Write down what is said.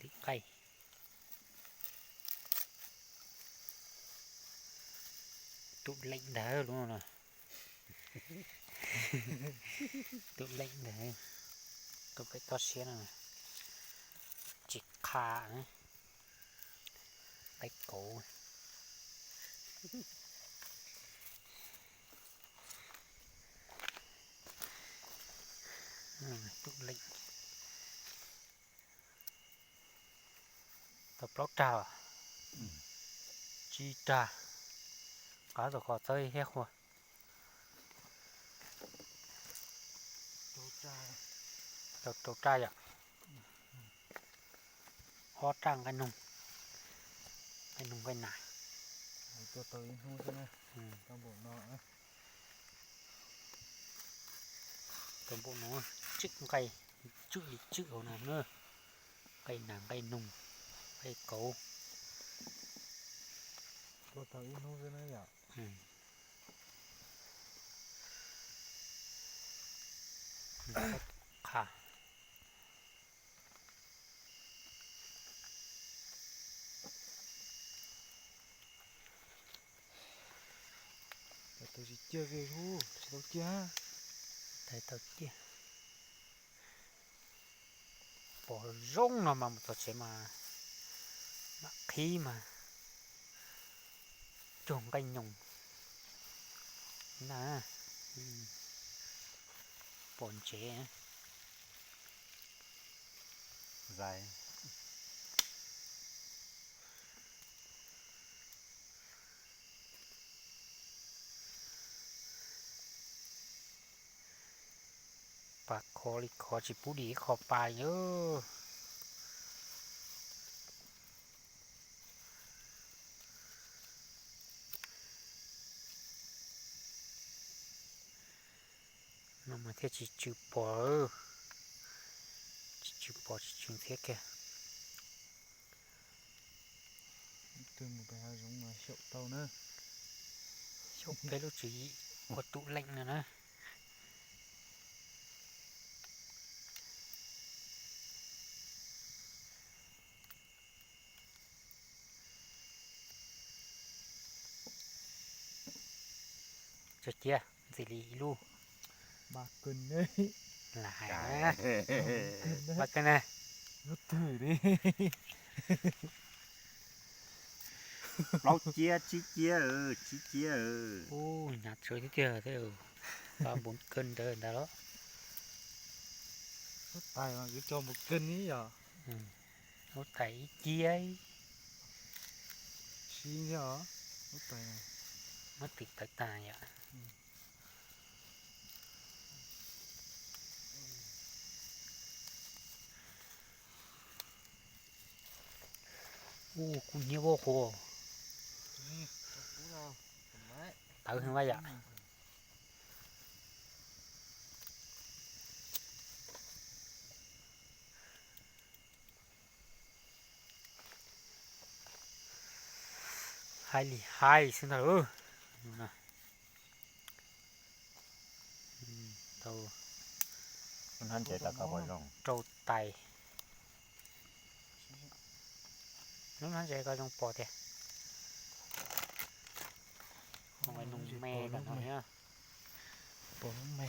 tim nqaij. Tus leem ntag lub no. Tus leem ntag. Tus pem toj siab no. Tsis qha na. Qaib kauv. Tus leem. Tau plaub rag, tsib rag. Qab tau qhov txawb thiab qhua. Tau rau raj yom. Ob raj nqaij noog, nqaij noog nqaij nas. Tau tau ib hnub xwb na. Tau npaum no, tswm nqaij, tswm li tswm hauv no na. Nqaij nas nqaij noog, nqaij kauv. Tau tau ib hnub xwb na yom. Qha. Tsis tau ciaj, tsis tau ciaj. Tais tau ciaj. Pom zoo no mas mus txog tsev mas mam qhib mas cuag nqaij nyoos na. Pom ntsev. Pas khov li khov tsis pub dim ib qho pas yom. No mas thiaj tsis tsw pos, tsis tsw pos tsis tsw ntxhiab kiag. Twg mus pem hav zoov mas xyaum tau na. Xyaum peb lub tswv yim ua tus leem no na. Tso cia ntxim li ib lub. Lam hais na. Lub twg li? Plaub ciab tsib ciab, tsib ciab. Ub, hnyav tsawv tiag tiag thiab. Pab npus kawg ntawd ntag los. Lub tais mas kuv cog npus kawg ni yom. Lub tais ib ciab. Sib thiab os, lub tais. Muab tis tawv tag yom. Ub, kub hnyiab voj qhuav. Tawv heev vaj yam. Haib li haib xwb ntag. Tau hnab ntses tau koj pom zoo. Rau tais. Lub hnab ntses koj zoo pom tiag. Pom me. Pom lub me.